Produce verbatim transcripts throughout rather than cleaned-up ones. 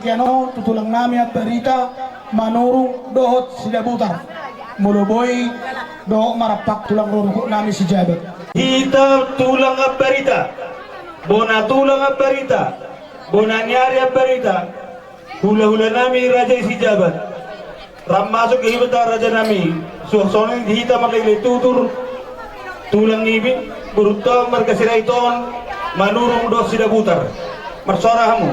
Sian on tu tulang nami Ambarita, Manurung dohot Sidabutar. Molo boi dohot marompak tulang rorobot nami Sijabat. Hita tulang Ambarita, bona tulang Ambarita, bona ni ari Ambarita, hulahula nami raja i Sijabat. Rap masuk di hita raja nami, suang songon i di hita marlele tutur, tulang ni borunta on marga Sirait on, Manurung dohot Sidabutar. Marsuara hamu.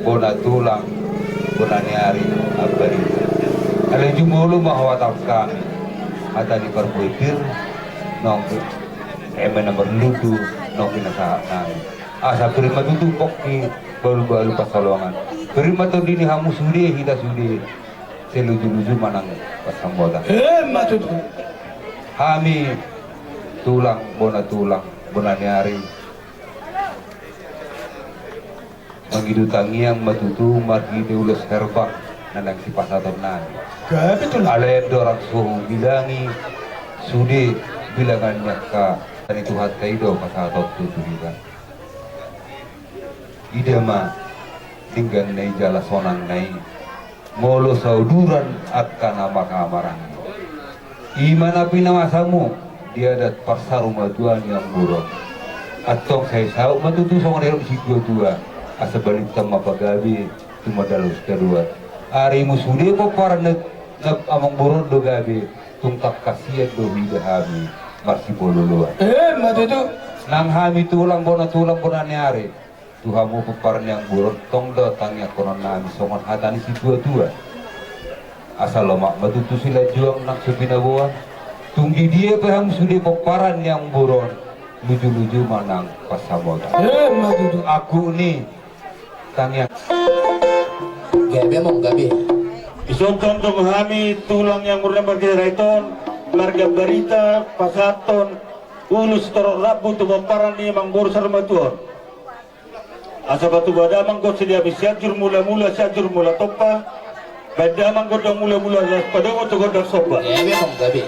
Bona tulang, bona ni ari, Ambarita. Alai jumolo ma huhatahon hami hata ni parbue pir, nang eme na marlundu, nang eme na sahat nami. Asa pir ma tutu pongki, balu-balu pansalongan. Pir ma tondi ni hamu sude, hita sude, sai luju-luju ma nang pansamotan. Emma tutu. Hami tulang, bona tulang, bona ni ari. Mangido tangiang ma tutu marhite ulos herbang na naeng sipasahaton nami. Gabe tulang. Alai andorang so hubilangi sude bilangan ni angka ni Tuhanta i do pasahatonku tu hita. Ida ma denggan na i jala sonang na i. Molo sauduran angka na marhaha-maranggi. I ma na pinasahatmu di adat parsaur matua ni amangboru on. Antong sai saut ma tutu songon na nidok ni situa-tua, asa balintang ma pagabe tumandangkon sitadoan. Arimu sude pomparan na, na amangboru on do gabe, tung tangkas sian do huida hami marsipaloloan. Emma tutu. Nang hami tulang bona tulang bona ni ari. Tu hamu pomparan ni amangboru on, tong do tangiangkonon nami songon hata ni situa-tua. Asa lomak ma tutu silanjuang nang so pinaboan. Tung di dia pe hamu sude pomparan ni amangboru on, luju-luju ma nang pansamotan. Emma tutu. Angkup ni tangiang. Gabe amang gabe. Dison tong hami tulang ni amangboru na marga Sirait on, marga Ambarita, pasahathon ulos torop rambu tu pomparan ni amangboru saur matua on. Asa patupa damang dohot sude hami Sianjur Mula-mula, Sianjur Mula Tompa. Baen damang gondang mulamula, laos padomu tu gondang somba. Gabe, Amang, gabe.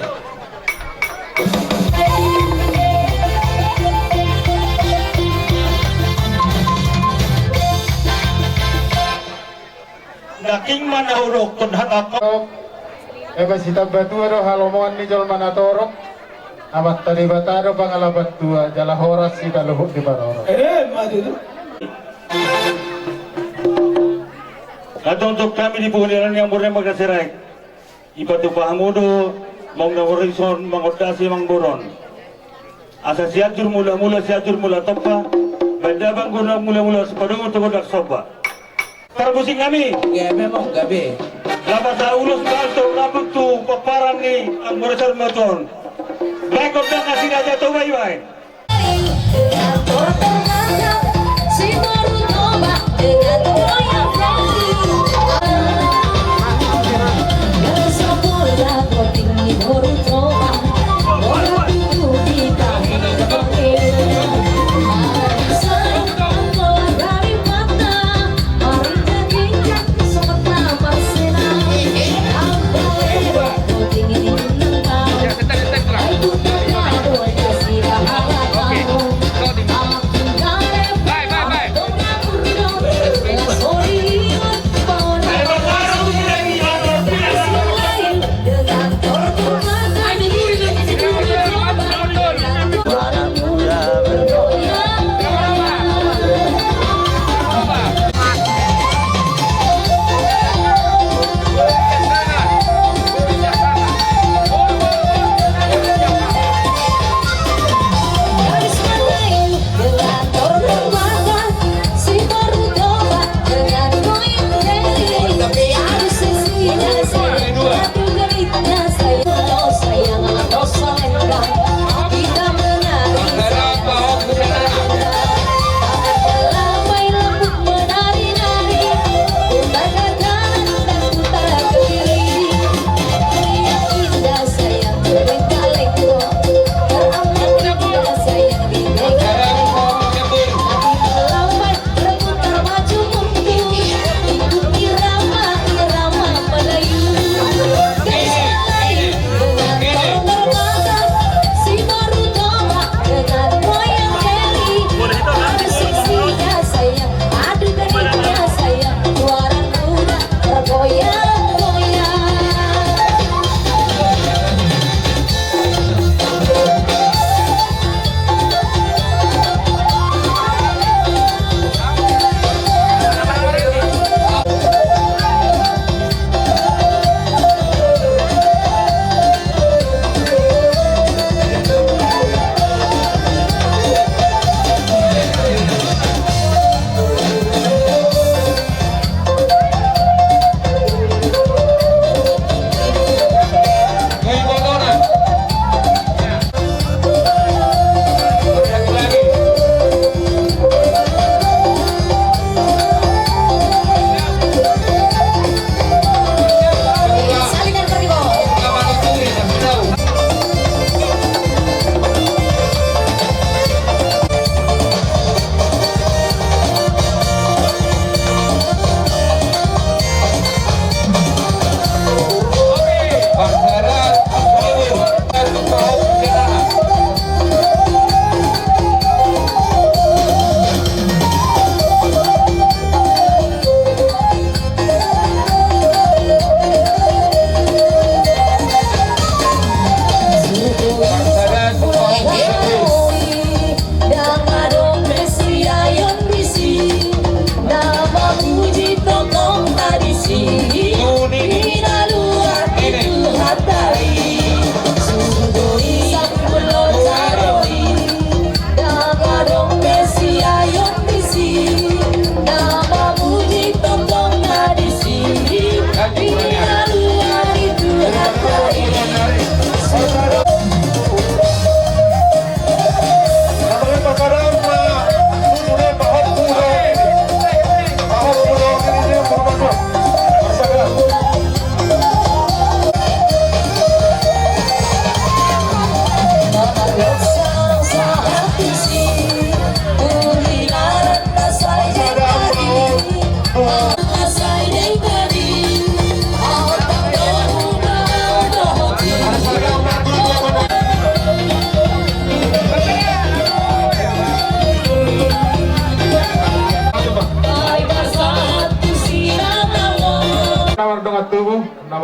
Nangkin ma na hudokkon hata. Eme sitamba tua do halomoan ni jolma na torop. Amanta Debata do pangalapan tua, jala horas hita luhut diparorot. Eh, maju tu. Antong, antong hami di punguan ni Amborne Marga Sirait, dipatupa hamu do, Amang Namorison, Amang Ondasi, Amang Boron. Asa Sianjur Mulamula, Sianjur Mulatompa, baen damang gondang mulamula, laos padomu tu gondang somba. Parmusik nami. Gabe, Amang, gabe. Laho masa ulos balto lapuk tu pomparan ni Amang Boru Sarmaton. Baen gondang na si Raja Toba i baen.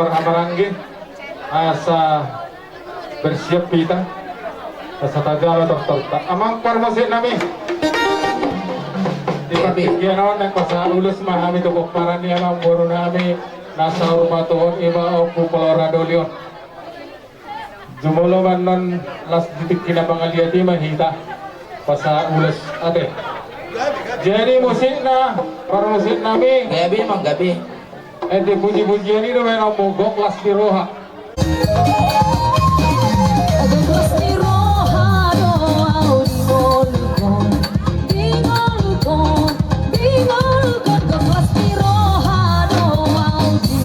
Marhahamaranggi, asa bersiap hita, asa tajalo tortorta. Amang parmusik nami. Di partingkian on naeng pasahat ulos ma hami tu pomparan ni amangboru nami na saur matua on, i ma Ompu Palora Doli on. Jumolo ma annon las di tingki na mangaliat i ma hita pasahat ulos ate. Jadi musikna, parmusik nami. Gabe, amang, gabe. Ende puji-pujian i do baen on, gok las ni roha. Gok las ni roha do au di ngolungkon, di ngolungkon, di ngolungkon, gok las ni roha do au di.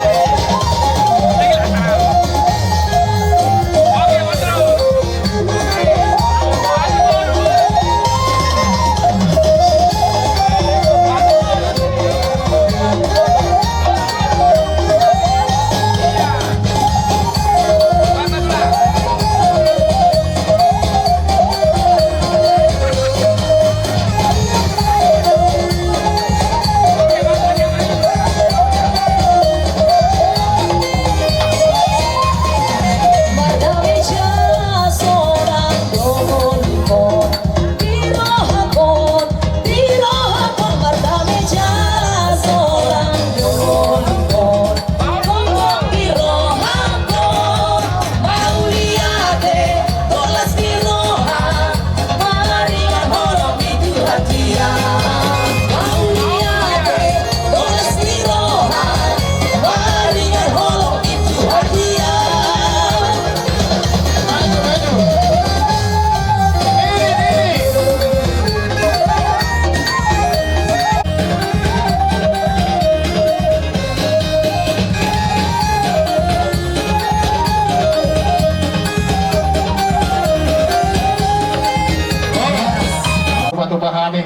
Tupa-tupa hami,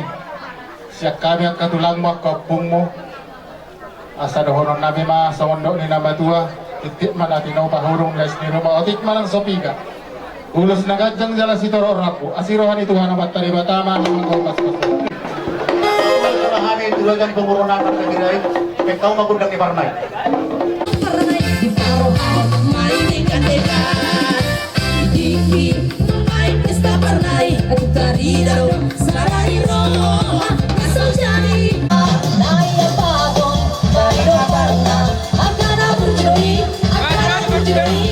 sian hami angka tulangmu, angka ompungmu. Asa dohonon nami ma songon dok ni na matua, titip ma na tinopa, hurung lais ni ruma, otik ma nang so piga. Ulos na ganjang jala sitorop rambu, asi roha ni Tuhan Amanta Debata ma na manggopas. Hami tu raja ni pamoruon na marga Sirait, pekau ma gondang ni parna i. Parna i di paroha, main ikan ikan. Di tingki, main pesta parna i, atu tarida do, sarai roha, na so jadi. Parna i apaton, main do parna, angka na burju i, angka na burju i.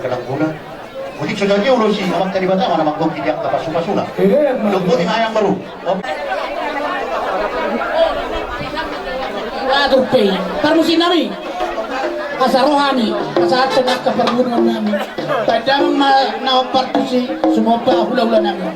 Dalan guna. Musik so jadi urusi Amanta Debata ma na manggohi di angka pasupasuna. Iya, iya. Lombo ni ayam baru. Atur pe parmusik nami. Asa roha ni, asa atur angka parmusik nami. Tadang ma na partusi, sumomba hulahula nami.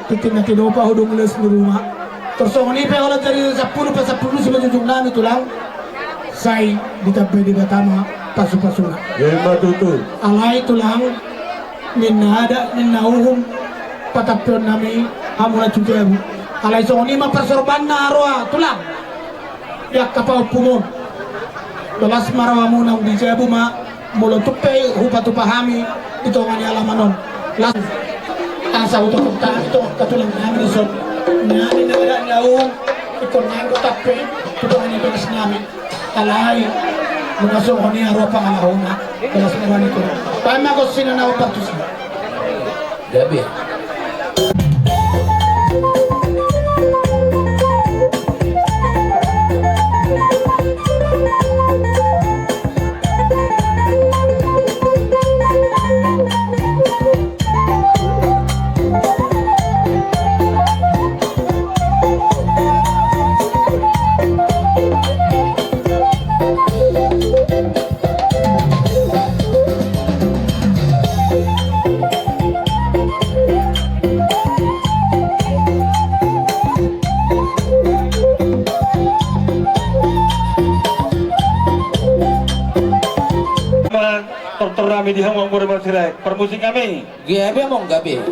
Tintin na tinopa hudung les ni ruma. Tor songon i pe holan jadi sampulu pe sampulu si manjujung nami tulang. Sai ditambai Debata ma pasupasuna. Ima tutu. Alai tulang, ninna adat, ninna uhum, patampeon nami hamu na tu jabu. Alai songon i ma parsorbanna roha tulang. Di angka pahompumon. Las ma rohamuna, di jabu ma. Molo tung pe hupatupa hami di tonga ni alaman on, las asa hutopot hami tu angka tulang nami dison. Nami na adat na uhum, ingkon nanggo tampe tu tonga ni bagas nami. Alai nunga songon i roha pangalahona. Las ma roha ni tulang. Baen ma gosina na opat tusi. Gabe. Tortor nami di hamu amang boru Sirait, parmusik nami. Gabe amang, gabe.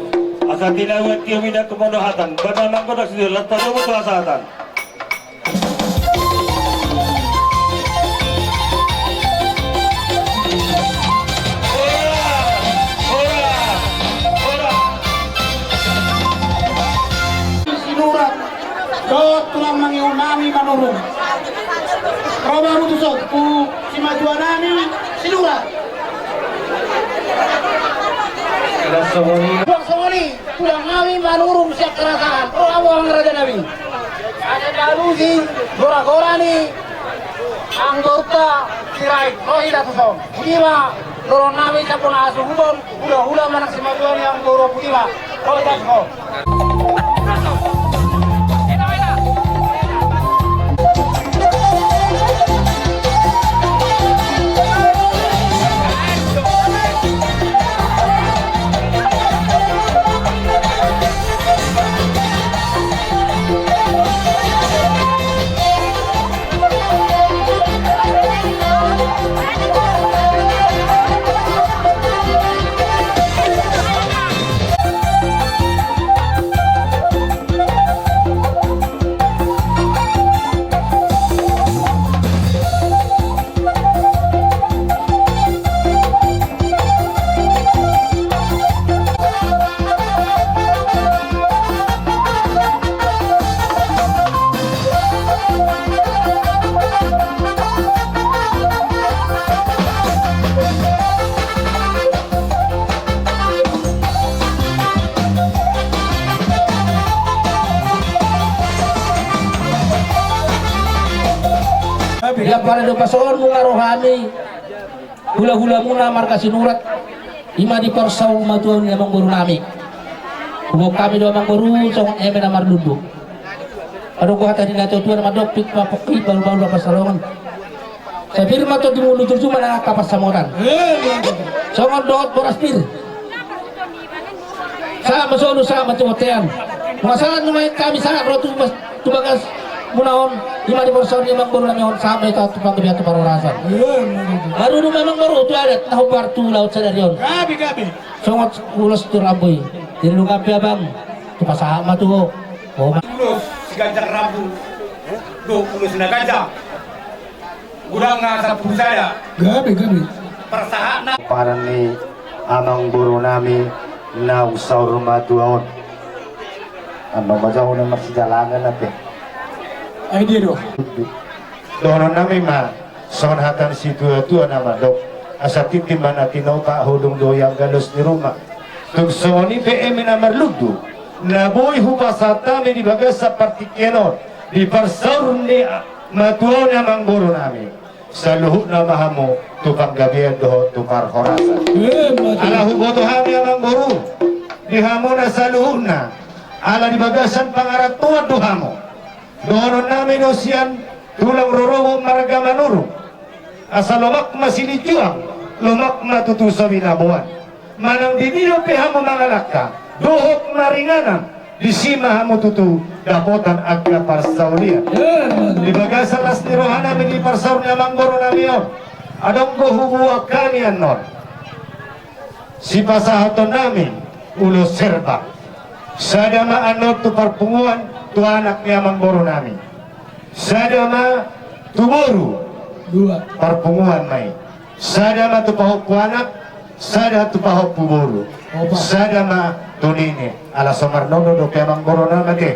Asa tinabuan tio minda kumono hatan bana manggoda sidul lantaro mutu hasahatan. Ora! Ora! Ora! Sinurat dohot tulang mangihut nami Manurung. Ro ma hamu tuson tu simatua nami Sinurat. Suang songon i tulang nami Manurung sian Karasahan, ro hamu amang raja nami. Asa talusi goragora ni anggoruta Sirait, ro hita tuson. Pudi ma dohonon nami sian bona hasuhuton, hulahula manang simatua ni amangboru, pudi ma. Ro hita tuson. Ia pala do pasohon muna rohami. Hulahulamuna marga Sinurat, i ma di parsaur matua ni amangboru nami. Huboan hami do amangboru songon eme na marlundu. Adong do hata ni natuatua na mandok: Pit ma pongki, bahulbahul ma pansalongan. Sai pir ma tondi mangolu, jumolo ma angka pansamotan. Songon dohot boras pir. Sahat ma solu, sahat ma tu bontean. Nunga sahat nuaeng hami sahat ro tu bas-, tu bagas muna on, i ma di parsaur ni amangboru nami on, sahat ma hita tu panggabean tu parhorasan. Marudut ma amangboru tu adat na hombar tu laut sadari on. Gabe, gabe. Songon ulos tu rambu i. Dilungan pe abang, tu pasahat ma tu ho. Ho ma. Ulos siganjang rambu dohot ulos na ganjang. Godang na sampulu sada. Gabe, gabe. Parsahatna. Paran ni amangboru nami naung saur matua on. Annon ma jabu na marsijalangan ate. Ai dia do. Dohonon nami ma songon hata ni situatua na mandok: Asa tintin ma na tinopa, hudung do i angga los ni ruma. Tung songon i pe eme na marlundu na boi hupasahat hami di bagasan partingkian on, di parsaur ni matua on amangboru nami, saluhutna ma hamu tu panggabean dohot tu parhorasan. Ala huboto hami amangboru di hamuna saluhutna, ala di bagasan pangarantoan do hamu. Dohonon nami do sian tulang rorobot marga Manurung: Asa lomak ma silinjuang, lomak ma tutu so binaboan. Manang di dia pe hamu mangalangka dohot maringanan, disi ma hamu tutu dapotan angka parsaulian. Di bagasan las ni roha nami di parsaur ni amangboru nami on, adong do huboan hami annon sipasahaton nami ulos herbang. Sada ma annon tu parpunguan, tu anak ni amangboru nami. Sada ma tu boru. Dua. Parpunguan ma i. Sada ma tu pahompu anak, sada tu pahompu boru. Opat. Sada ma tu nini. Ala so marnono dope amangboru nami ate.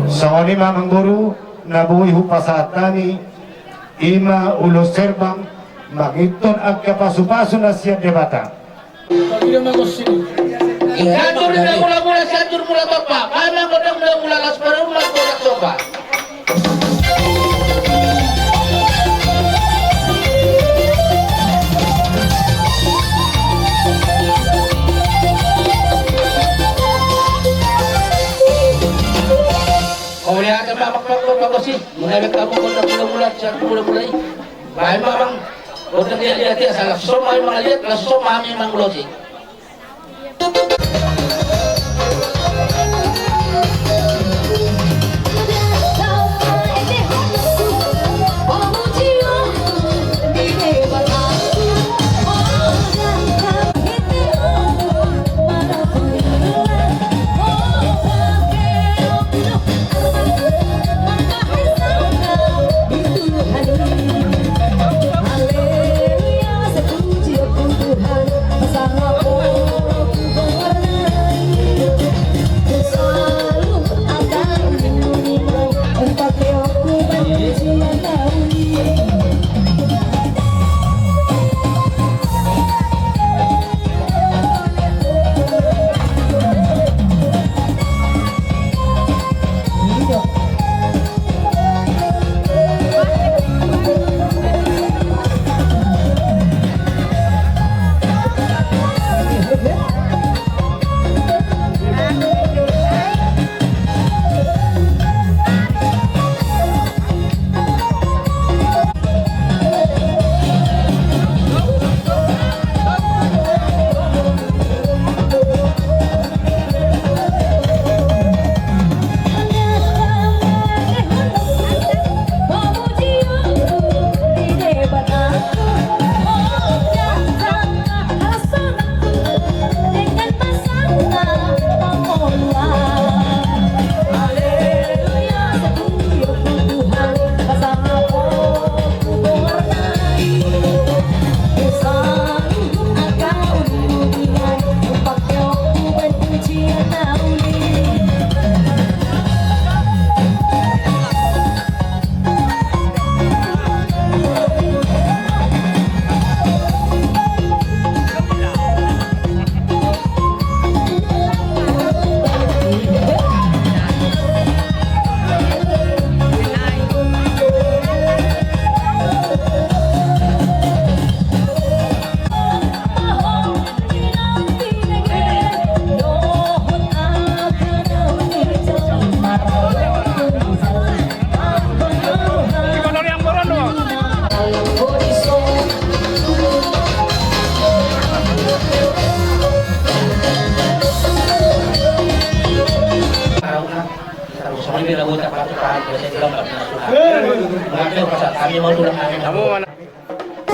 Songon i ma amangboru na boi hupasahat hami, i ma ulos herbang mangihuthon angka pasupasu na sian Debata. Sian jur ni mula-mula, sian jur mula tompa, bahen ma gondang mula-mula, las parumaen gondang somba. Mauliate ma amang panggosi, mauliate ma amang gondang mula-mula, sian mula-mula i. Bahen ma amang gondang liat-liat i, asa laos ison ma hami mangaliat, laos ison ma hami mangulosi.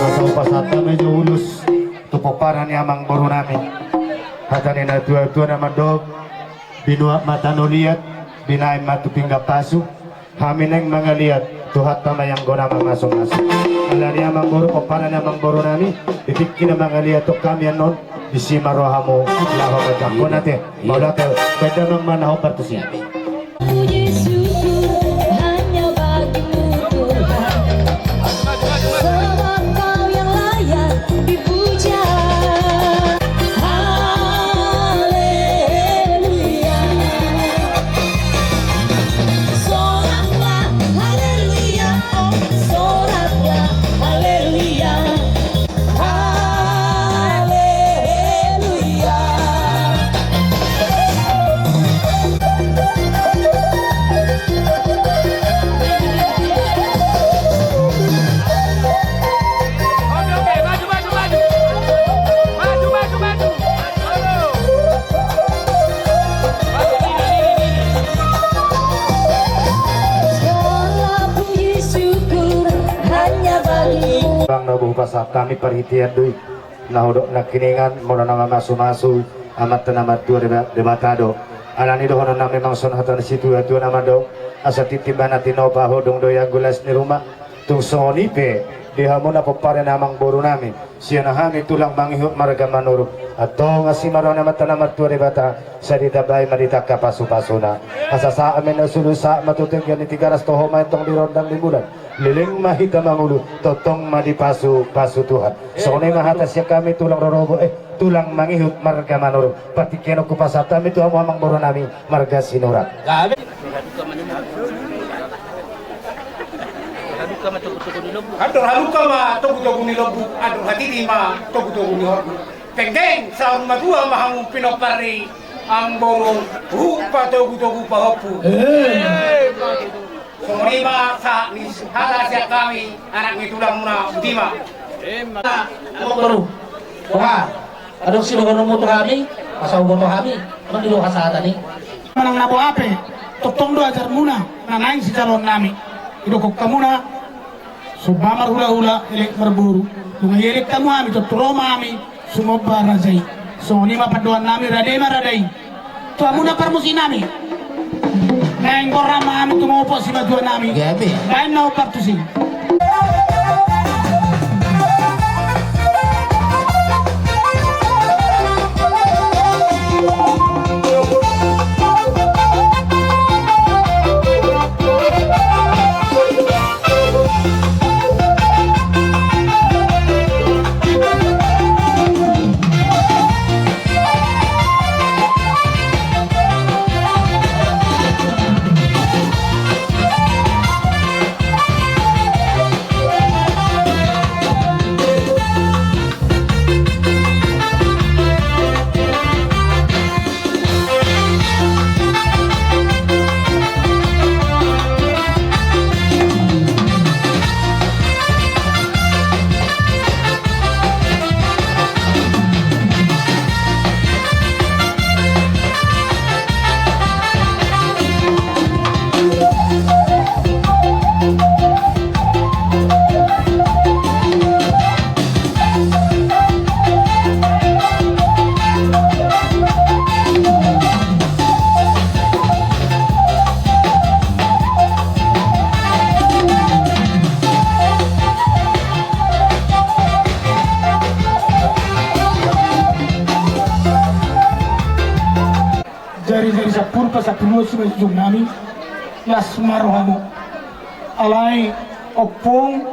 Masa hupasahat hami jo ulos tu pomparan ni amangboru nami. Hata ni natuatua na mandok: Binuat ma tano liat, binahen ma tu pinggan pasu. Hami naeng mangaliat, Tuhanta ma i anggo na mamasumasu. Alani i amangboru, pomparan ni amangboru nami, di tingki na mangaliat on hami annon, disi ma rohamu laho manjangkon ate. Mauliate. Baen damang ma na hombar tusi. Puji syukur hanya bagi-Mu Tuhan, sebab Kau yang layak dipuja. Haleluya. Soraklah haleluya, soraklah haleluya. Haleluya. Oke, oke, maju, maju, maju. Maju, maju, maju. Aduh. Maju, maju, maju, maju. Segala puji syukur hanya bagi-Mu. Bang na hupasahat hami parhitean do i. Na hudok nangkiningan, molo na mamasumasu Amanta na martua Deba-, Debata do. Alani dohonon nami, memang songon hata ni situatua na mandok: Asa tintin ma na tinopa, hodong do i anggo las ni ruma. Tung songon i pe di hamuna pomparan ni amangboru nami, sian hami tulang mangihut marga Manurung, antong asi ma roha ni Amanta na martua Debata, sai ditambai ma di angka pasupasuna. Asa sahat ma i na sulu, sahat ma tu tingki ni Tigaras, toho ma i antong di rondang ni bulan. Leleng ma hita mangolu, tongtong ma dipasupasu Tuhan. Songon i ma hata sian hami tulang rorobot, eh, tulang mangihut marga Manurung. Partingkian on hupasahat hami tu hamu amangboru nami marga Sinurat. Andor halumpang ma togutogu ni lombu, andor hatiti ma togutogu ni horbo. Penggeng saur matua ma hamu pinompar ni amangboru, hupatogutogu pahompu. Eh. Songon i ma sahat ni hata sian hami, anak ni tulangmuna, botima. Amangboru, boha? Adong sidohononmu tu hami, asa huboto hami, manang di do hasahatan i. Manang na boha pe, tongtong do ajarmuna na naeng sijaloon nami. Didok hamuna, somba marhulahula, elek marboru. Nunga ielek hamu hami, tontu ro ma hami sumomba raja i. Songon i ma pandohan nami, rade ma rada i. Tu hamuna parmusik nami. Naeng borhat ma hami tumopot simatua nami. Gabe. Baen na hombar tusi. Jari-jari sampulu pasampulu simanjujung nami, las ma rohamu. Alai ompung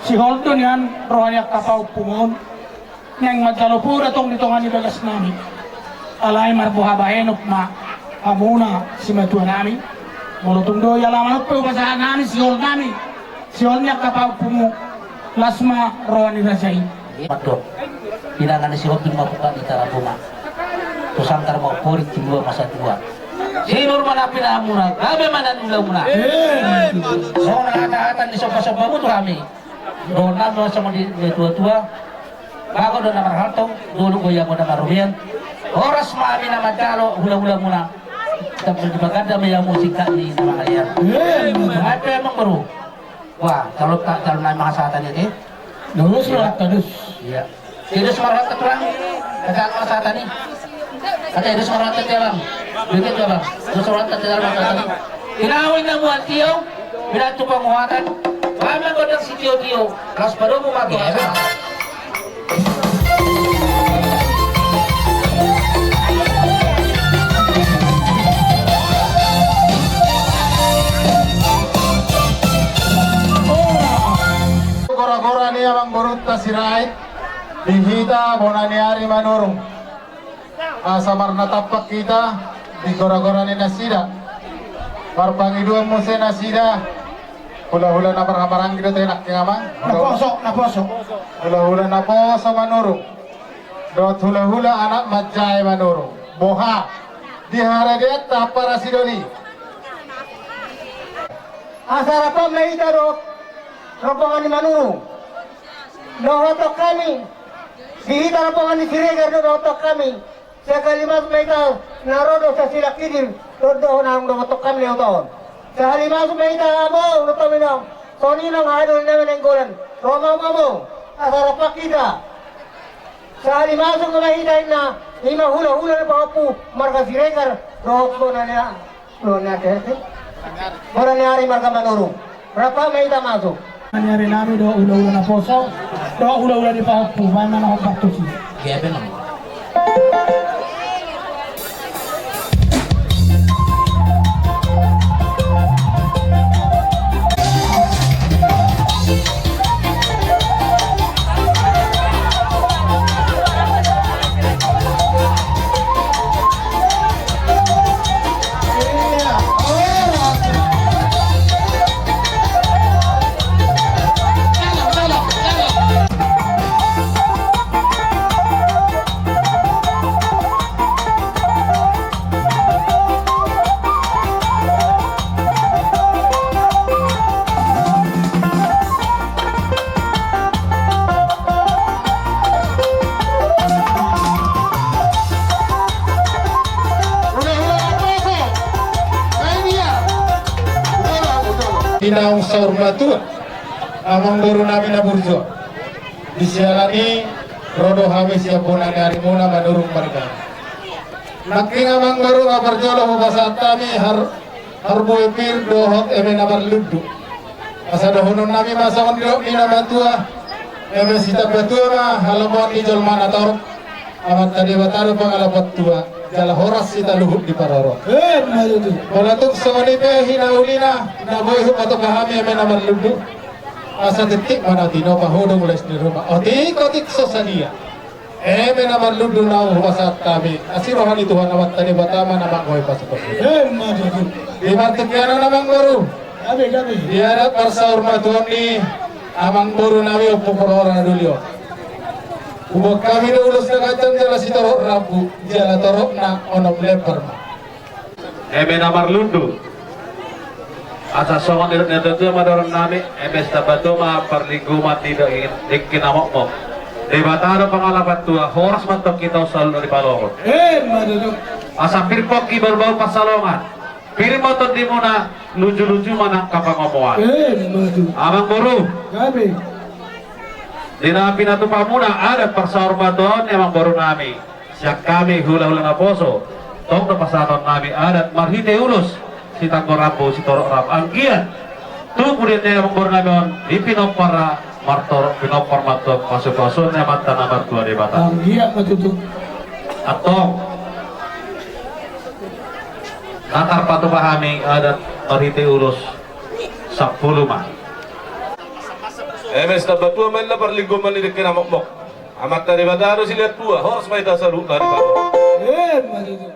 sihol do nian roha ni angka paompung on, naeng manjalo poda tong di tonga ni bagas nami. Alai marboha bahenon ma hamuna simatua nami. Molo tung do i alaman on pe hupasahat hami sihol nami, sihol ni angka paompungmu, las ma roha ni raja i. Mandok: Pinangan ni Sihombing ma pungka ni Tarabunga. Tu sanggar ma umporit, tu lua ma satua. Sinur ma na pinahanmuna, gabe ma na niulamuna. Songon hata-hata ni somba-sombamu tu hami. Dohonon nami songon di natua-tua: Bagot do na marhalto, dolok do i anggo na marrobean. Horas ma hami na manjalo hula-hulamuna. Sambil dipaganda ma ia musik kami nama layar. Ada emang baru. Wah, calon tak calon nama hasatan ya, Teh? Lurus lah, terus. Iya. Tidak semangat tulang. Kata apa hasatan ni? Kata tidak semangat tulang. Begitu, Bang. Tidak semangat tulang hasatan ni. Kinawi na buat tio. Pinatu panguatan. Kami godang si tio-tio. Las padomu matu hasatan. Gora-gora ni amang borunta Sirait di hita bona ni ari Manurung. Asa marnatampak hita di gora-gora ni nasida. Marpangidoan muse nasida. Hula-hula na marhamaranggi do tenak ya amang. Naposo, naposo. Hula-hula naposo Manurung. Dohot hula-hula anak manjae Manurung. Boha. Di haradean tahap parasidoni. Asa rap ma hita dohot rombongan ni Manurung. Dohot hami. Di hita rombongan ni Siregar do dohot hami. Sahali masuk ma hita na ro do sasila kidil. Dohot dohot na ro dohot hami ni oton. Sahali masuk ma hita among dohot hami nang. Soni nang hahadoli nami Nainggolan. Ro ma among. Asa rap hita. Sahali masuk ma hita inna, ima hula-hula ni pahompu, marga Siregar, dohot bona ni a-, bona ni a-, bona ni ari marga Manurung. Rap ma hita masuk. Bona ni ari nami dohot hula-hula naposo, dohot hula-hula ni pahompu, baen ma na hombar tusi. Gebe nang. Di naung saur matua, amangboru nami na burju. Di siala ni i ro do hami sian bona ni arimuna Manurung marga. Nangkin amangboru, na parjolo hupasahat hami har-, harbue pir dohot eme na marlundu. Asa dohonon nami ma songon nidok ni na matua, eme sitambatua ma halomoan ni jolma na torop. Amanta Debata do pangalapan tua, jala horas hita luhut diparorot. Emma tutu. Pola tung songon i pe hinaulina, na boi hupatupa hami eme na marlundu. Asa tintin ma na tinopa, hodong les ni ruma. Otik-otik so sadia. Eme na marlundu naung hupasahat hami. Asi roha ni Tuhan Amanta Debata ma na manggohi pasupasu. Emma tutu. Di partingkian on amangboru. Gabe, gabe. Di adat parsaur matua ni amangboru nami Ompu Porora na doli on. Huboan hami do ulos na ganjang jala sitorop rambu, jala toropna onom lempar ma. Eme na marlundu. Asa songon nidok ni natuatua ma dohonon nami, eme sitambatua ma parlinggoman ni dengke na mokmok. Debata do pangalapan tua, horas ma antong hita on saluhutna dipalomo. Emma tutu. Asa pir pongki bahulbahul pansalongan. Pir ma tondimuna, lujuluju ma angka pangomoan. Emma tutu. Amangboru. Gabe. Di na pinatupamuna adat parsaur matua on ni amangboru nami. Sian hami hulahula naposo, tong do pasahaton nami adat marhite ulos, sitanggo rambu sitorop rambu. Anggiat tung pudi ni amangboru nami on, di pinompar martorop pinompar ma antong pasupasuon ni Amanta na martua Debata. Anggiat ma tutu. Antong na tarpatupa hami adat marhite ulos sampulu ma. Eme sitambatua ma inna parlinggoman ni dengke na mokmok. Amanta Debata do silehon tua, horas ma hita saluhutna diparorot. Emma tutu.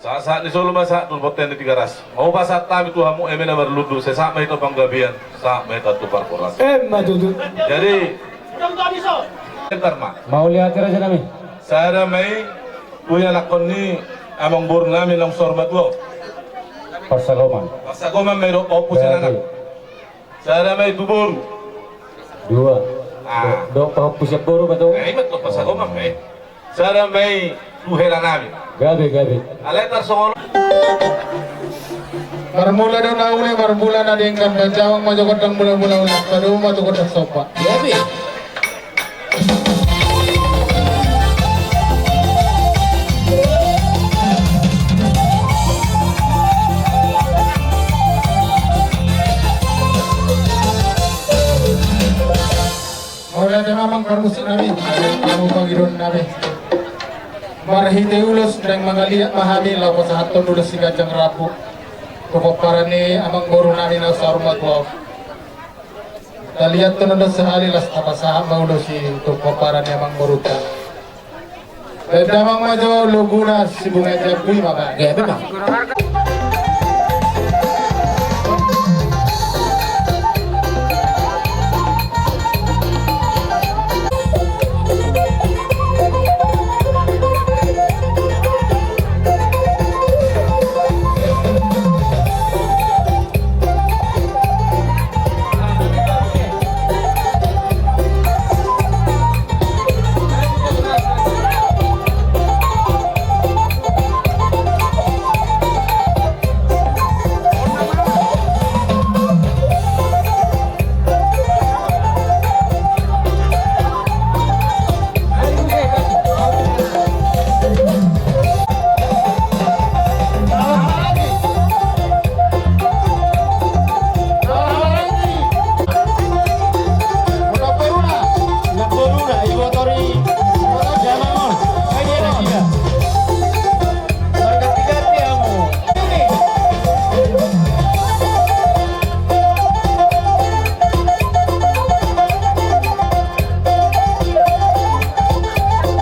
Sahat-sahat ni solu ma sahat tu bontean ni Tigaras. Hupasahat hami tu hamu eme na marlundu, sai sahat ma hita tu panggabean, sahat ma hita tu parhorasan. Emma tutu. Jadi, bentar ma. Mauliate raja nami. Sada ma i tu ianakhon ni amangboru nami naung saur matua on. Parsagoman. Parsagoman ma i dohot pahompu sian anak. Sada ma i tu boru. Dua. Ah. Do, do pahompu sian boru ma tong. Nah, ima tu parsagoman ma i. Sada ma i tu hela nami. Gabe, gabe. Alai tarsongon. Marmula do na uli, marmula na denggan, baen damang ma jo gondang mula-mula ulas, padomu ma tu gondang somba. Gabe. Mauliate ma amang parmusik nami, hamu pangidoan nami. Marhite ulos naeng mangaliat ma hami laho pasahathon ulos siganjang rambu tu pomparan ni amangboru nami na saur matua on. Taliathon do sahali laos tapasahat ma ulos i tu pomparan ni amangborunta. Baen damang ma jo loguna, sibunga jambu i ma baen. Gabe ma.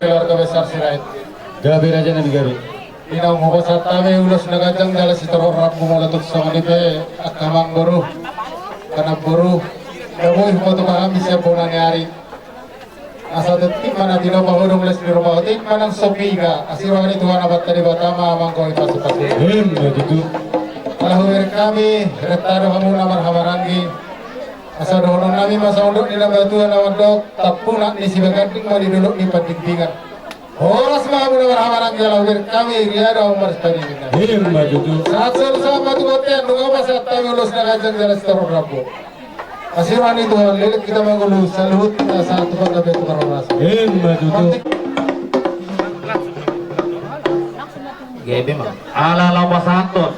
Keluarga besar Sirait. Gabe raja nami, gabe. Inang, hupasahat hami ulos na ganjang jala sitorop rambu, molo tung songon i pe angka amangboru, angka namboru, na boi hupasahat hami sian bona ni ari. Asa tontik ma na tinopa hudung, les ni rupa otik manang so piga, asi roha ni Tuhan Amanta Debata ma manggohi pasu-pasu. Emma tutu. Ala hubereng hami, renta do hamu na marhahamaranggi. Asa dohonon nami ma saondot ni na matua na mandok, tampunak ni sibaganding ma di dolok ni pandingdingan. Horas ma hamu na marhahamaranggi, ala hubereng hami, ria do hamu marsipainginan. Emma tutu. Sahat solu sahat ma tu bontean, nunga hupasahat hami ulos na ganjang jala sitorop rambu. Asi roha ni Tuhan, leleng hita mangolu, saluhut hita sahat tu panggabean tu parhorasan. Emma tutu. Gabe ma. Ala laho pasahathon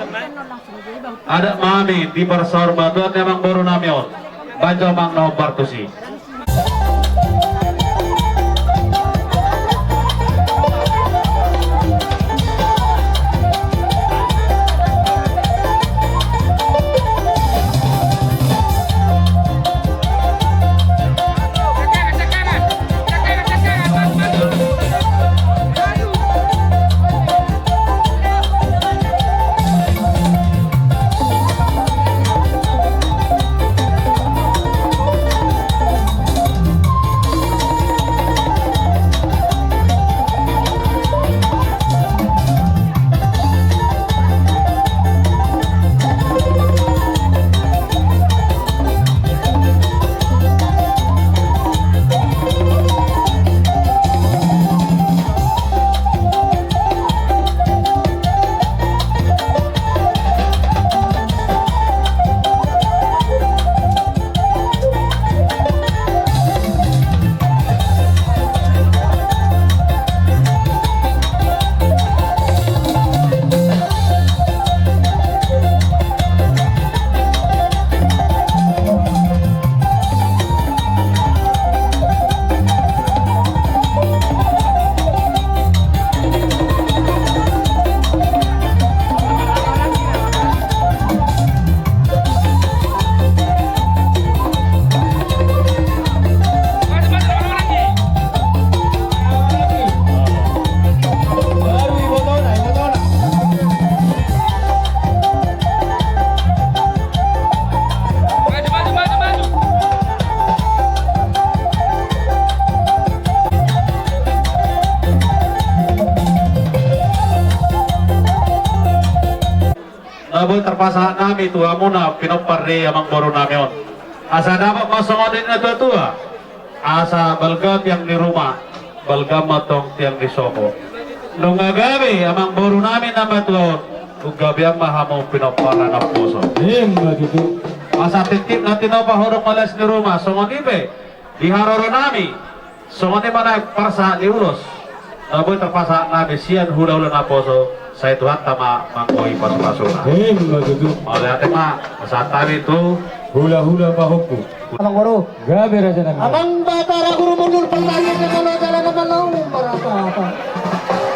adat ma hami di parsaurmatuaon ni amangboru nami on. Baen jo amang na hombar tusi. Na boi tarpasahat nami tu hamuna pinompar ni amangboru nami on. Asa dapot ma songon nidok ni na tua-tua. Asa balga tiang ni ruma, balga ma tong tiang ni sopo. Nunga gabe amangboru nami na matua on, umgabean ma hamu pinompar na naposo. Ima tutu. Asa titip na tinopa hudok maleas ni ruma, songon i pe di haroro nami, songon i ma na parsahat ni ulos na boi tarpasahat nami sian hulahula naposo, sai Tuhanta ma manggohi pasupasuna. Ima tutu. Mauliate ma pasahat hami tu hulahula pahompu. Amangboru. Gabe raja nami. Amang Batara Guru Mundul, panggabean na malo, jala na malo, marasa apa.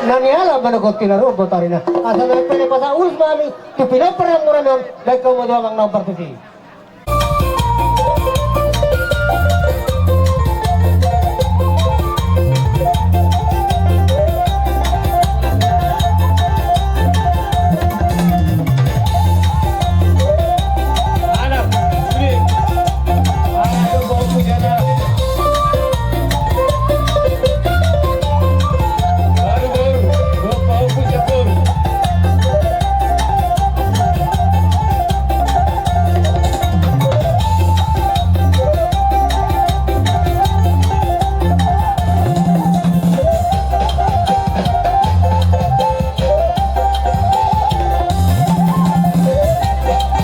Na niala manogot tinaru botarina. Asa na pele pasa ulus mami, tu pinompar na murami on, baik kau mau doang nang partusi.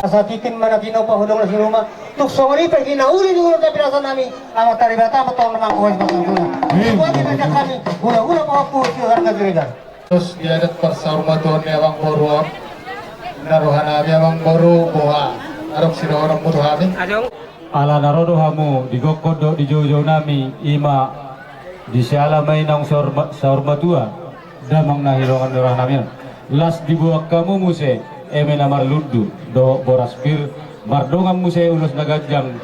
Asa titip ma na tinopa hudok maleas ni ruma. Tung songon i pe hinauli ni hulahula pinasahat nami, Amanta Debata ma tong na manggohi pasupasuna. Amin. Buat i ma sian hami hulahula pahompu Siharga Siregar. Terus di adat parsaurmatuaon ni amangboru on, na roha nami amangboru boha adong sidohononmu tu hami. Ala na ro do hamu di gokhon dohot di joujou nami, ima di siala ma i naung saur, saurmatua damang na hinaholongan ni roha nami on. Las diboan hamu muse eme na marlundu dohot boras pir, mardongan muse ulos na ganjang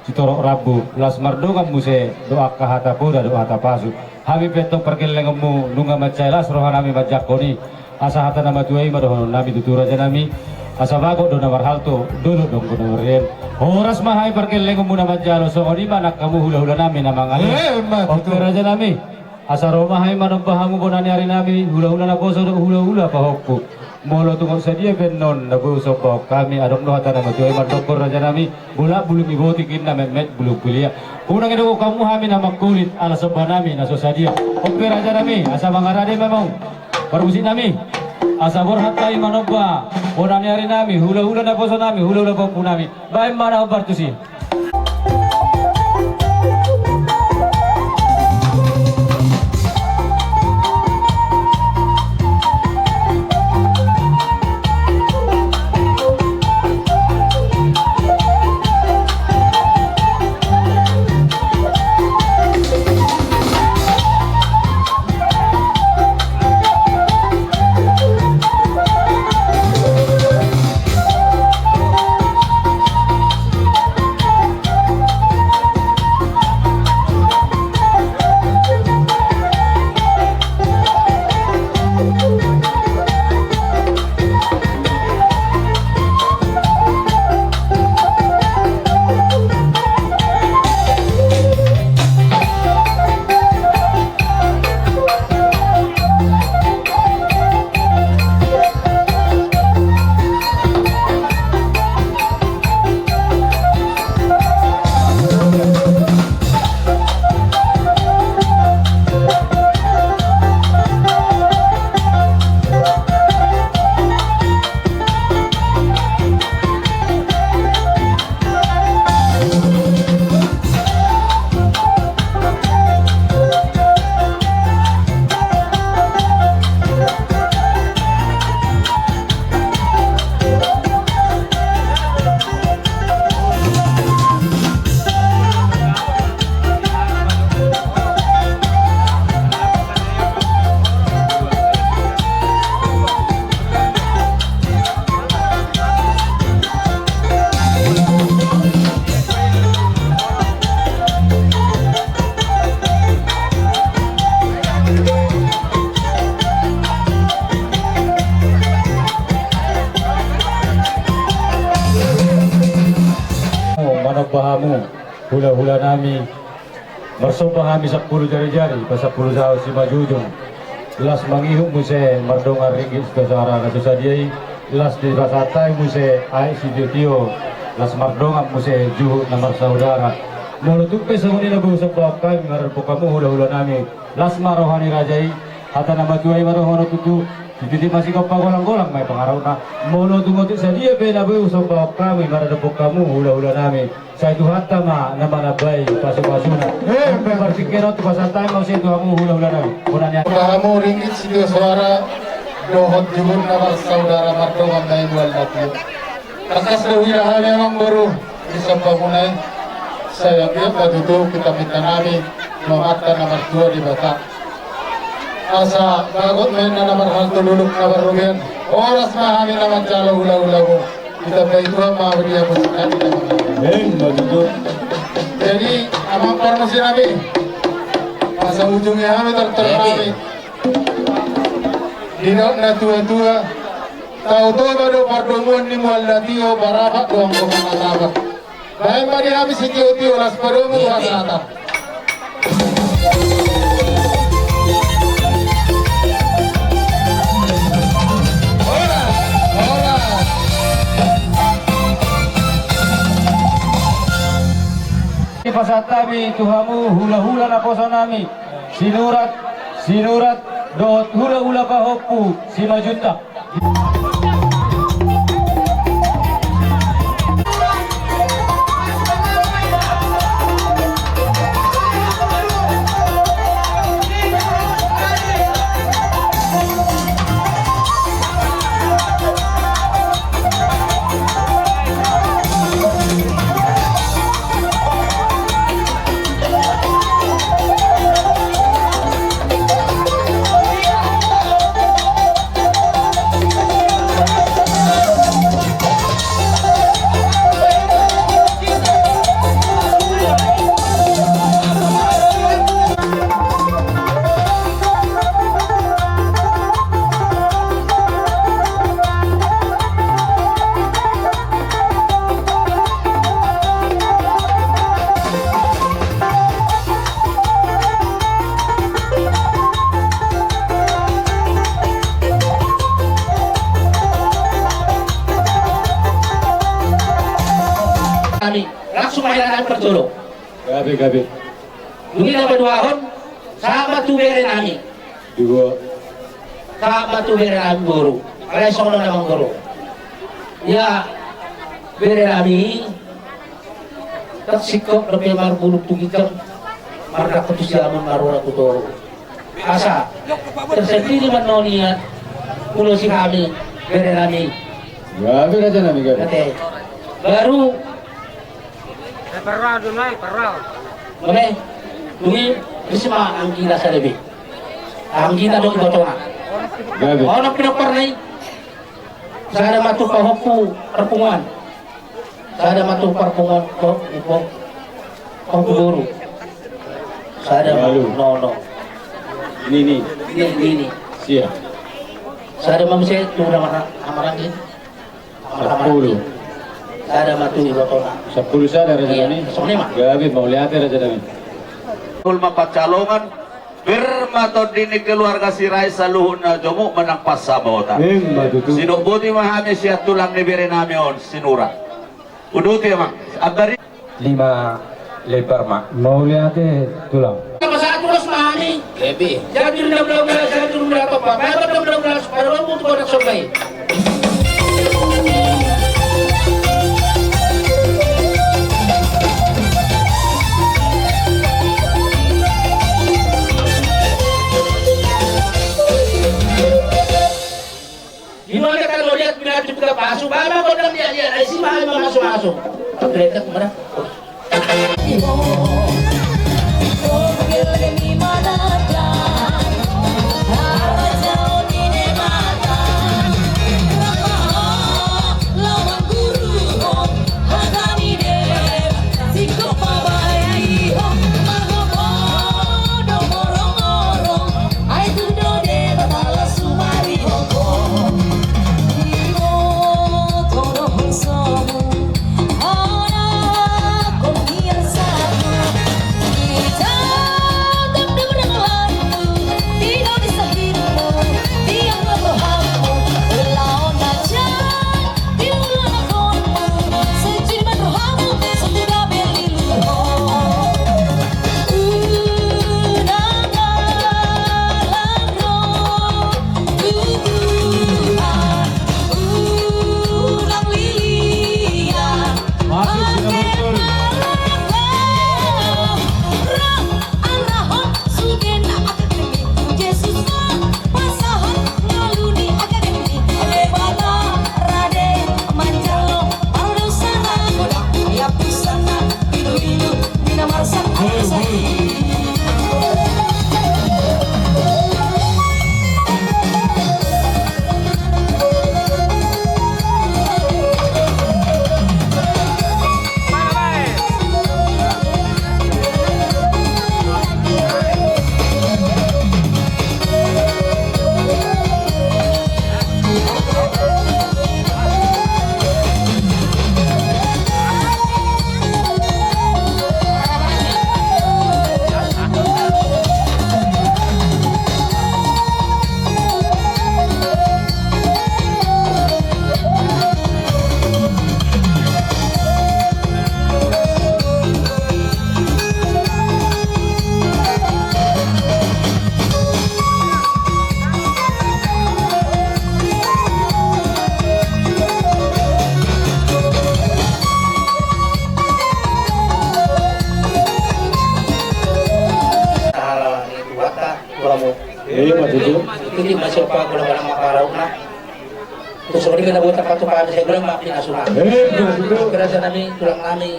sitorop rambu, las mardongan muse dohot angka hata poda dohot hata pasu. Hami pe antong pargellengonmu nunga mansai las roha nami manjangkon i. Asa hata na matua i ma dohonon nami tutu raja nami. Asa bagot do na marhalto, dolok do anggo na marriem. Horas ma hami pargellengonmu na manjalo, songon i ma nang hamu hulahula nami na mangalehon. Ima tutu. Oke raja nami. Asa ro ma hami manomba hamu bona ni ari nami, hulahula naposo dohot hulahula pahompu. Molo tung sadia pe annon na boi husombahon hami, adong do hata na matua i mandok raja nami, bolak bulung ni botik, inna metmet bulung kuliah. Unang didokkon hamu hami na mangkulit ala somba nami na so sadia. Oke raja nami, asa mangarade ma hamu. Parmusik nami, asa borhat hami manomba bona ni ari nami, hulahula naposo nami, hulahula pahompu nami. Baen ma na hombar tusi. Manomba hamu hulahula nami. Marsomba hami sampulu jarijari, pasampulu saut simanjujung. Las mangihut muse mardongan ringgit sitio sara na so sadia i. Las dipasahat hami muse aek sitiotio. Las mardongan muse juhut na marsaudara. Molo tung pe songon i na boi husombahon hami, mardongan hamu hulahula nami, las ma roha ni raja i. Hata na matua i ma dohonon tutu, titi ma sigompa, golang-golang ma i pangarahutna. Molo tung otik sadia pe na boi husombahon hamu, maradophon hamu hula-hula nami, sai Tuhanta ma na manambai pasu-pasuna. Emma. Partingkian on tu pasahat hami ma muse tu hamu hula-hula nami. Bona ni. Ba hamu ringgit sitio soara dohot jugurna marsaudara mardongan na i mual na tio. Tangkas do huida hami amang boru di sombamuna i. Sai anggiat ma tutu hita minta nami tu Amanta na martua Debata. Asa bagot ma inna na marhalto luluk na marrobean. Horas ma hami na manjalo hula-hulamu. Ditambai Tuhan ma di hamu sitadi na manjalo. Emma tutu. Jadi amang parmusik nami, asa ujungi hami tortor nami. Didok na tua-tua, Tao Toba do pardomuan ni mual na tio, parapat do anggo mangarabak. Baen ma di hami sitio-tio, las padomu. Iya, iya. Hasahatan. Horas, horas. Dipasahat hami tu hamu hula-hula naposo nami, Sinurat, Sinurat dohot hula-hula pahompu Simanjuntak. Nami, langsung ma hita nami parjolo. Gabe, gabe. Dung i na paduahon, sahat ma tu bere nami. Dua. Sahat ma tu bere nami boru. Alai songon on amang boru. Ia, bere nami. Tarsingkop dope marbulung tu ginjang. Mardangka tu siamun, marurat tu toru. Asa tersendiri ma on ia, ulos i hami bere nami. Gabe raja nami, gabe. Oke. Baru. Eh, parra do nai, parra. Oke. Dung i, isi ma anggina sada be. Anggina do ibotona. Gabe. Ono pinompar nai. Sada ma tu pahompu parpunguan. Sada ma tu parpunguan, pahompu, pahompu boru. Sada ma tu nono. Nini. Nini, nini. Sia. Sada ma muse tu na mara-, na maranggi. Sampulu. Sada ma tu ibotona. Sampulu sada raja nami. Songon i ma. Gabe, mauliate raja nami. Pul ma pancalongan. Ber ma tondi ni keluarga Sirait saluhutna, jomuk ma nang pansamotan. Emma tutu. Sidok boti ma hami sian tulang ni bere nami on, Sinurat. Uduti ma. Ambari. Lima lembar ma. Mauliate tulang. Pasahat ulos ma hami. Lebih. Jadi enam belas, jadi enam belas, apa? Berapa enam belas? Baru untuk orang sobai. Di mana kan lo lihat, bila juga pasu, baba kau dah lihat, lihat, ai si mahal mamasu-masu. Dekat mana? Ima tutu. Tingki ma sian panggolang-golang ma pangarahutna. Tung songon i pe na boi tarpatupa hami, sai godang ma pinasuna. Ima tutu. Raja nami, tulang nami.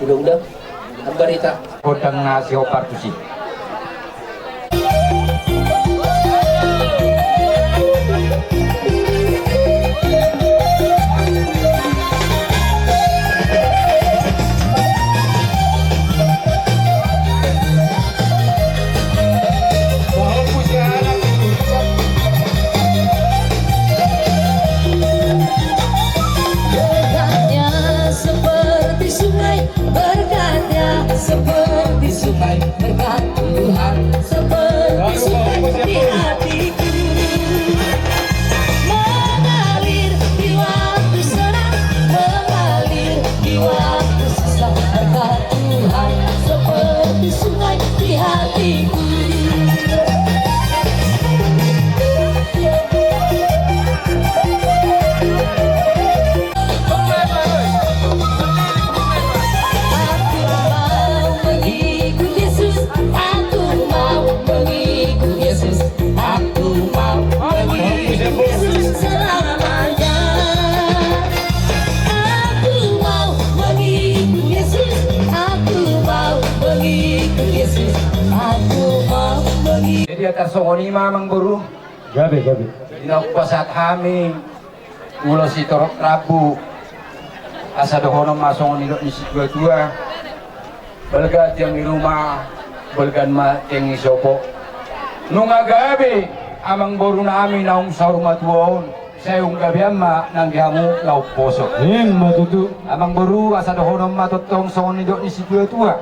Uda-uda, ambarita. Gondang na sihombar tusi. Seperti sungai, berkatnya seperti sungai, berkat Tuhan seperti sungai di hatiku. Mengalir di waktu senang, mengalir di waktu susah, berkat Tuhan seperti sungai di hatiku. Aku mau mengikut Yesus, aku mau mengikut Yesus, aku mau mengikut Yesus selamanya. Aku mau mengikut Yesus, aku mau mengikut Yesus, aku mau mengikut. Jadi, tarsongon i ma, Amangboru. Gabe, gabe. Di na hupasahat hami ulos sitorop rambu, asa dohonon ma songon nidok ni situatua: Balga tiang ni ruma, balga ma tiang ni sopo. Nunga gabe Amangboru nami naung saur matua on, sai umgabean ma nangge hamu na umposo. Ima tutu. Amangboru, asa dohonon ma tongtong songon nidok ni situatua: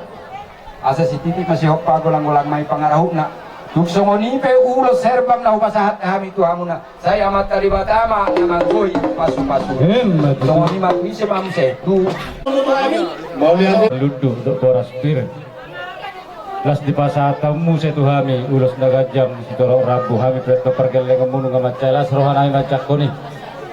Asa sititik ma sihombar, golang-golang ma i pangarahutna. Tung songon i pe ulos herbang na hupasahat hami tu hamuna, sai Amanta Debata ma na manggohi pasu-pasu. Ima tutu. Songon i ma tu ise ma muse tu. Mauliate. Lundu dohot boras pir. Las dipasahat hamu muse tu hami ulos na ganjang sitorop rambu, hami pe antong pargellengonmu nunga mansai las roha nami manjangkon i.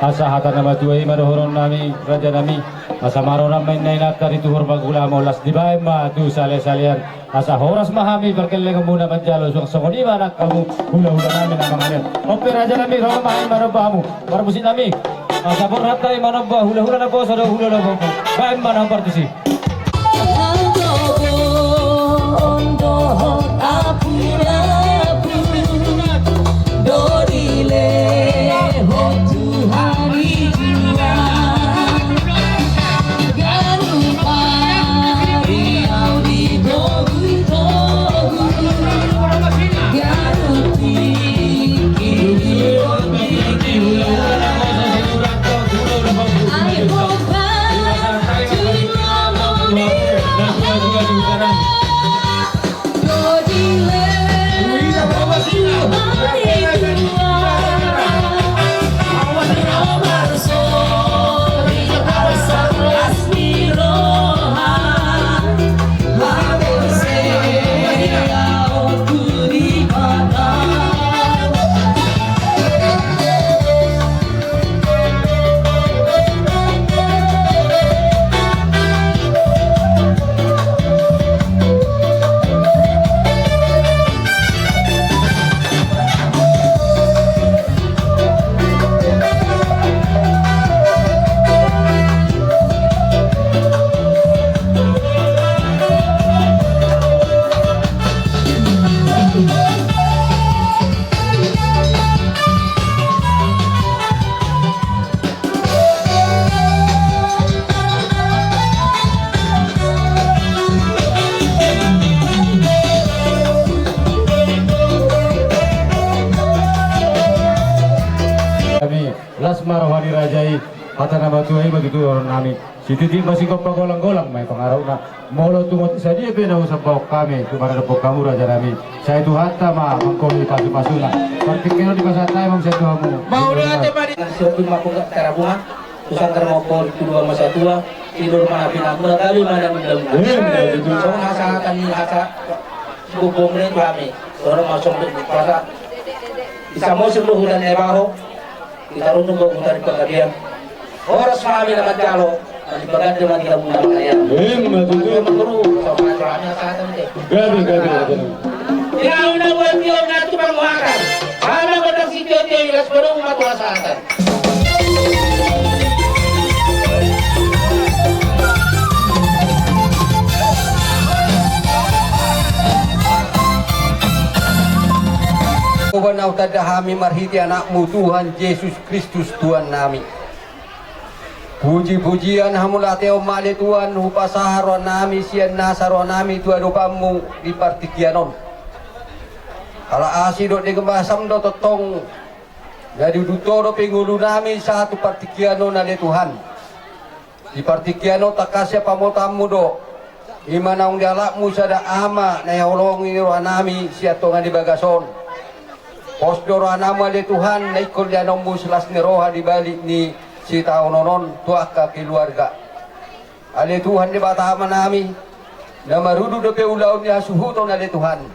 Asa hata na matua i ma dohonon nami, raja nami: Asa maroram ma inna inanta di tuhor magulamo, las dibaen ma tu sale-salean. Asa horas ma hami pargellengonmuna manjalo, suang songon i ma nang hamu hula-hula nami na mangalean. On pe raja nami, ro ma hami manomba hamu, parmusik nami. Asa borhat hami manomba hula-hula na poso dohot hula na poso. Baen ma na partusi. Las ma roha ni raja i, hata na matua i ma tutu dohonon nami. Sititik ma singkop, golang-golang ma i pangarahutna. Molo tung sadia pe na husambahon hami tu maradophon hamu raja nami, sai Tuhanta ma manggohi pasu-pasuna. Partingkian on dipasahat hami ma muse tu hamu. Mauliate ma di. Nang siopin ma pungka tarabungan, tu sanggar ma ompung, tu dua ma satua, tidur ma na pinamuna, gabe ma na mundamuna. Songon hasahatan ni hasa sibombong ni tu hami. Songon ma songon di pasa. Di Samosir do huta ni Nebaho. Di Taruntung do huta ni Panggabean. Horas ma hami na manjalo, na di bagande ma di hamu na mangalean. Ima tutu. Gabe, gabe, gabe. Launa buat tio na tu panguhakan. Ama kota sitio-tio ilas baru ma tu hasahatan. Coba na hutanda hami marhite anakmu Tuhan Jesus Kristus Tuhan nami. Puji-pujian hamuliateon ma ale Tuhan hupasahat roha nami sian nasa roha nami tu adopanmu di partingkian on. Ala asi dohot denggan basam do tongtong na diudut ho dope ngolu nami sahat tu partingkian on ale Tuhan. Di partingkian on tangkas sian pamotanmu do. Ima naung dialapmu sada ama na dihaholongi roha nami sian tonga ni bagas on. Pos do roha nami ale Tuhan na ingkon dianonmu silas ni roha di balik ni sitaonon on tu angka keluarga. Ale Tuhan Debata Ama nami, na marudut dope ulaon ni hasuhuton ale Tuhan.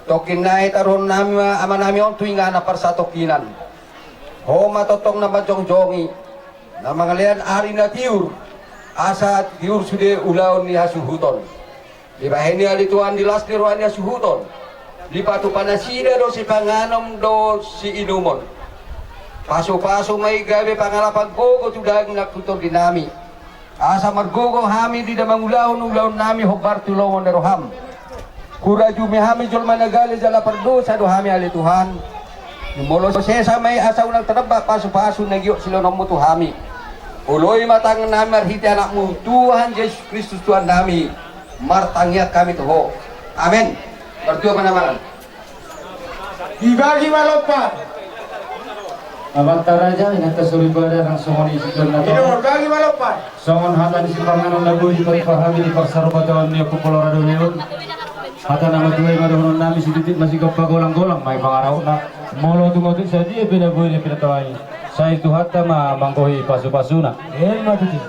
Tongkin nai taruhon nami ma ama nami on tu inganan parsatongkinan. Ho ma tongtong na manjongjongi, na mangalean ari na tiur, asa tiur sude ulaon ni hasuhuton. Dibahen i ale Tuhan di las ni roha ni hasuhuton, dipatupa nasida do sipanganon dohot siinumon. Pasupasu ma i gabe pangalapan gogo tu daging nang tu tondi nami. Asa margogo hami di na mangulahon ulaon nami hombar tu lomo ni roham. Hurajumi hami jolma na gale jala pardosa do hami ale Tuhan. Molo sesa ma i asa unang tadampak pasupasu na giot silehononmu tu hami. Oloi ma tangan nami marhite anakmu Tuhan Jesus Kristus Tuhan nami. Martangiang hami tu ho. Amen. Martua ma na mangan. Dibagi ma lompan. Amanta raja, inanta soripada, nang songon i sidonna. Minum, bagi ma lompan. Songon hata ni sipanganon na boi dipatupa hami di parsaripeon ni Ompu Polo Radomion. Hata na matua i ma dohonon nami, sititi ma sigompa, golang-golang ma i pangarahutna. Molo tung otik sadia pe na boi dipatupa i, sai Tuhanta ma manggohi pasupasuna. Emma tutu.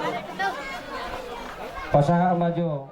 Pasahat ma jo.